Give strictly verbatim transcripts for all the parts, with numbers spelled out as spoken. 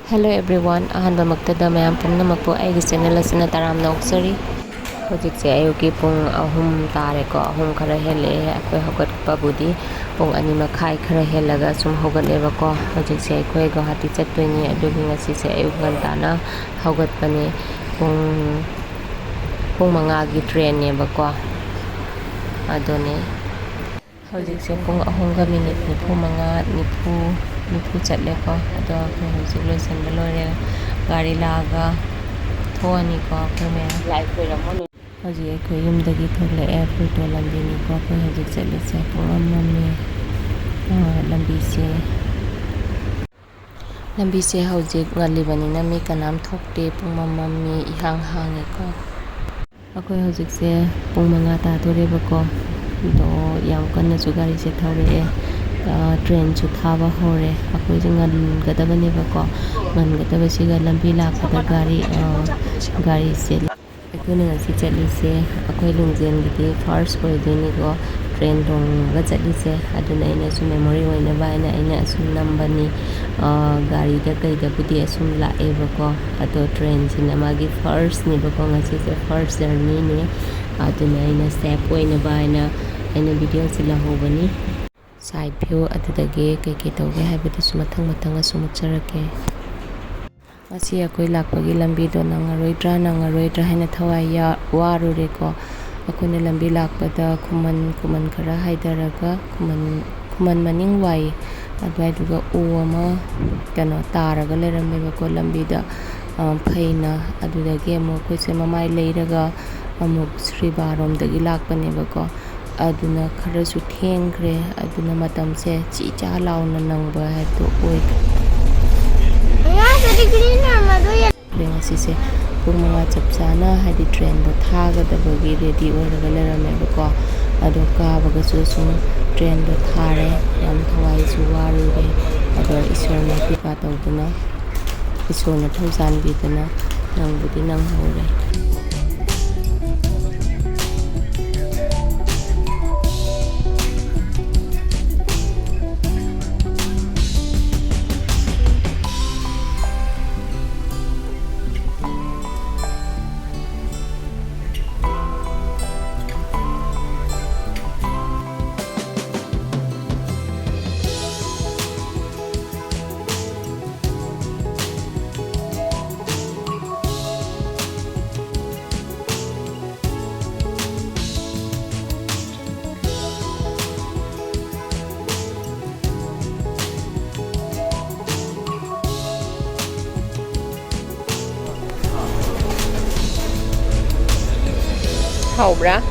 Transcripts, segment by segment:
Hello everyone, ꯑꯍꯥꯟꯕꯃꯛꯇꯗ ꯃꯌꯥꯝ ꯄꯨꯝꯅꯃꯛꯄꯨ ꯑꯩꯒꯤ ꯆꯦꯅꯦꯜ ꯑꯁꯤꯅ ꯇꯔꯥꯝꯅ ꯑꯣꯛꯆꯔꯤ꯫ ꯍꯧꯖꯤꯛꯁꯦ ꯑꯌꯨꯛꯀꯤ ꯄꯨꯡ ꯑꯍꯨꯝ ꯇꯥꯔꯦꯀꯣ, ꯑꯍꯨꯝ ꯈꯔ ꯍꯦꯜꯂꯛꯑꯦ꯫ ꯑꯩꯈꯣꯏ ꯍꯧꯒꯠꯄꯕꯨꯗꯤ ꯄꯨꯡ ꯑꯅꯤ ꯃꯈꯥꯏ ꯈꯔ ꯍꯦꯜꯂꯒ ꯁꯨꯝ ꯍꯧꯒꯠꯂꯦꯕꯀꯣ꯫ ꯍꯧꯖꯤꯛꯁꯦ ꯑꯩꯈꯣꯏ ꯒꯨꯋꯥꯍꯥꯇꯤ ꯆꯠꯇꯣꯏꯅꯤ, ꯑꯗꯨꯒꯤ ꯉꯁꯤꯁꯦ ꯑꯌꯨꯛ ꯉꯟꯇꯥꯅ ꯍꯧꯒꯠꯄꯅꯦ꯫ ꯄꯨꯡ, ꯄꯨꯡ ꯃꯉꯥꯒꯤ ꯇ꯭ꯔꯦꯟꯅꯦꯕꯀꯣ꯫ ꯑꯗꯨꯅꯦ꯫ ꯍꯧꯖꯤꯛꯁꯦ ꯄꯨꯡ ꯑꯍꯨꯝꯒ ꯃꯤꯅꯤꯠ ꯅꯤꯐꯨ ꯃꯉꯥ, ꯅꯤꯐꯨ, ꯅꯤꯐꯨ ꯆꯠꯂꯦꯀꯣ꯫ ꯑꯗꯣ ꯑꯩꯈꯣꯏ ꯍꯧꯖꯤꯛ ꯂꯣꯏꯁꯤꯟꯕ ꯂꯣꯏꯔꯦ꯫ ꯒꯥꯔꯤ ꯂꯥꯛꯑꯒ ꯊꯣꯛꯑꯅꯤꯀꯣ ꯑꯩꯈꯣꯏ ꯃꯌꯥꯝ꯫ ꯍꯧꯖꯤꯛ ꯑꯩꯈꯣꯏ ꯌꯨꯝꯗꯒꯤ ꯊꯣꯛꯂꯛꯑꯦ꯫ ꯐꯨꯔꯇꯣ ꯂꯝꯕꯤꯅꯤꯀꯣ ꯑꯩꯈꯣꯏ ꯍꯧꯖꯤꯛ ꯆꯠꯂꯤꯁꯦ꯫ ꯄꯨꯡꯃꯝ ꯃꯝꯃꯦ, ꯑ, ꯂꯝꯕꯤꯁꯦ꯫ ꯂꯝꯕꯤꯁꯦ ꯍꯧꯖꯤꯛ ꯉꯜꯂꯤꯕꯅꯤꯅ ꯃꯤ ꯀꯅꯥꯝ ꯊꯣꯛꯇꯦ꯫ ꯄꯨꯡꯃꯝ ꯃꯝꯃꯤ, ꯏꯍꯥꯡ ꯍꯥꯡꯉꯦꯀꯣ꯫ ꯑꯩꯈꯣꯏ ꯍꯧꯖꯤꯛꯁꯦ ꯄꯨꯡ ꯃꯉꯥ ꯇꯥꯗꯣꯔꯦꯕꯀꯣ꯫ ꯑꯗꯣ ꯌꯥꯝ ꯀꯟꯅꯁꯨ ꯒꯥꯔꯤꯁꯦ ꯊꯧꯔꯛꯑꯦ꯫ ꯑ, ꯇ꯭ꯔꯦꯟꯁꯨ ꯊꯥꯕ ꯍꯧꯔꯦ꯫ ꯑꯩꯈꯣꯏꯁꯦ ꯉꯟꯒꯗꯕꯅꯦꯕꯀꯣ꯫ ꯉꯟꯒꯗꯕꯁꯤꯒ ꯂꯝꯕꯤ ꯂꯥꯛꯄꯗ ꯒꯥꯔꯤ, ꯑ, ꯒꯥꯔꯤꯁꯦ ꯑꯩꯈꯣꯏꯅ ꯉꯁꯤ ꯆꯠꯂꯤꯁꯦ ꯑꯩꯈꯣꯏ ꯂꯤꯡꯖꯦꯜꯒꯤꯗꯤ ꯐꯥꯔꯁ ꯑꯣꯏꯗꯣꯏꯅꯤꯀꯣ, ꯇ꯭ꯔꯦꯟ ꯇꯣꯡꯉꯒ ꯆꯠꯂꯤꯁꯦ꯫ ꯑꯗꯨꯅ ꯑꯩꯅꯁꯨ ꯃꯦꯃꯣꯔꯤ ꯑꯣꯏꯅꯕ ꯍꯥꯏꯅ ꯑꯩꯅ ꯑꯁꯨꯝ ꯅꯝꯕꯅꯤ꯫ ꯑ, ꯒꯥꯔꯤꯗ ꯀꯩꯗꯕꯨꯗꯤ ꯑꯁꯨꯝ ꯂꯥꯛꯑꯦꯕꯀꯣ, ꯑꯗꯣ ꯇ꯭ꯔꯦꯟꯁꯤꯅ ꯃꯥꯒꯤ ꯐꯥꯔꯁꯅꯦꯕꯀꯣ, ꯉꯁꯤꯁꯦ ꯐꯥꯔꯁ ꯖꯔꯅꯤꯅꯦ꯫ ꯑꯗꯨꯅ ꯑꯩꯅ ꯁꯦꯐ ꯑꯣꯏꯅꯕ ꯍꯥꯏꯅ ꯑꯩꯅ ꯚꯤꯗꯤꯑꯣꯁꯦ ꯂꯧꯍꯧꯕꯅꯤ꯫ ꯁꯥꯏꯠ ꯚ꯭ꯌꯨ ꯑꯗꯨꯗꯒꯤ ꯀꯩꯀꯩ ꯇꯧꯒꯦ ꯍꯥꯏꯕꯗꯨꯁꯨ ꯃꯊꯪ ꯃꯊꯪ ꯑꯁꯨꯝ ꯎꯠꯆꯔꯛꯀꯦ꯫ ꯉꯁꯤ ꯑꯩꯈꯣꯏ ꯂꯥꯛꯄꯒꯤ ꯂꯝꯕꯤꯗꯣ ꯅꯪꯉꯔꯣꯏꯗ꯭ꯔꯥ, ꯅꯪꯉꯔꯣꯏꯗ꯭ꯔꯥ ꯍꯥꯏꯅ ꯊꯋꯥꯏ ꯌꯥ-, ꯋꯥꯔꯨꯔꯦꯀꯣ꯫ ꯑꯩꯈꯣꯏꯅ ꯂꯝꯕꯤ ꯂꯥꯛꯄꯗ ꯈꯨꯃꯟ, ꯈꯨꯃꯟ ꯈꯔ ꯍꯥꯏꯊꯔꯒ ꯈꯨꯃꯟ, ꯈꯨꯃꯟ ꯃꯅꯤꯡ ꯋꯥꯏ ꯑꯗꯨꯋꯥꯏꯗꯨꯒ ꯎ ꯑꯃ ꯀꯩꯅꯣ ꯇꯥꯔꯒ ꯂꯩꯔꯝꯃꯦꯕꯀꯣ ꯂꯝꯕꯤꯗ, ꯑ, ꯐꯩꯅ꯫ ꯑꯗꯨꯗꯒꯤ ꯑꯃꯨꯛ ꯑꯩꯈꯣꯏꯁꯦ ꯃꯃꯥꯏ ꯂꯩꯔꯒ ꯑꯃꯨꯛ ꯁ꯭ꯔꯤꯕꯥꯔꯣꯝꯗꯒꯤ ꯂꯥꯛꯄꯅꯦꯕꯀꯣ꯫ ꯑꯗꯨꯅ ꯈꯔꯁꯨ ꯊꯦꯡꯈ꯭ꯔꯦ꯫ ꯑꯗꯨꯅ ꯃꯇꯝꯁꯦ ꯆꯤ ꯆꯥ ꯂꯥꯎꯅ ꯅꯪꯕ ꯍꯥꯏꯕꯗꯣ ꯑꯣꯏꯈ꯭ꯔꯦ꯫ ꯉꯁꯤꯁꯦ ꯄꯨꯡ ꯃꯉꯥ ꯆꯞ ꯆꯥꯅ, ꯍꯥꯏꯗꯤ ꯇ꯭ꯔꯦꯟꯗꯣ ꯊꯥꯒꯗꯕꯒꯤ ꯔꯦꯗꯤ ꯑꯣꯏꯔꯒ ꯂꯩꯔꯝꯃꯦꯕꯀꯣ꯫ ꯑꯗꯣ ꯀꯥꯕꯒꯁꯨ ꯁꯨꯝ ꯇ꯭ꯔꯦꯟꯗꯣ ꯊꯥꯔꯦ꯫ ꯌꯥꯝ ꯊꯋꯥꯏꯁꯨ ꯋꯥꯔꯨꯔꯦ꯫ ꯑꯗꯣ ꯏꯁꯣꯔꯅ ꯀ꯭ꯔꯤꯄꯥ ꯇꯧꯗꯨꯅ, ꯏꯁꯣꯔꯅ ꯊꯧꯖꯥꯟꯕꯤꯗꯨꯅ ꯅꯪꯕꯨꯗꯤ ꯅꯪꯍꯧꯔꯦ꯫ ꯍꯥꯎꯕ꯭ꯔꯥ?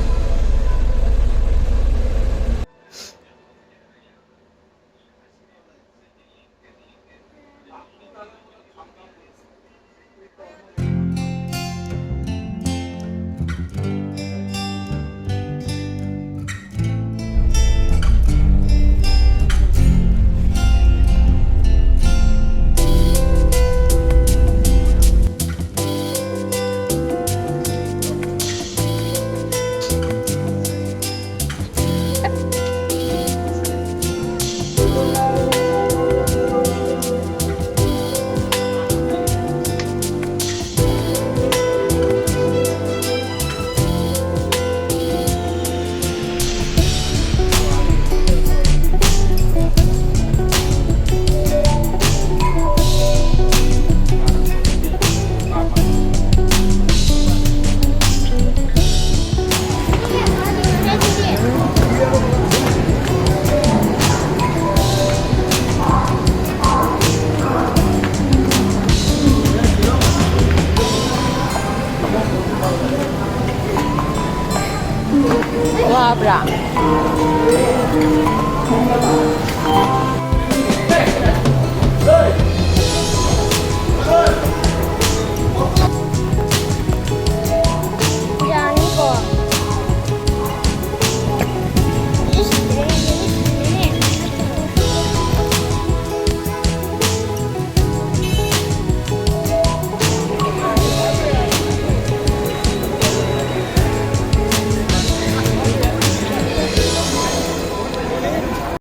ꯋꯥꯕ꯭ꯔꯥ?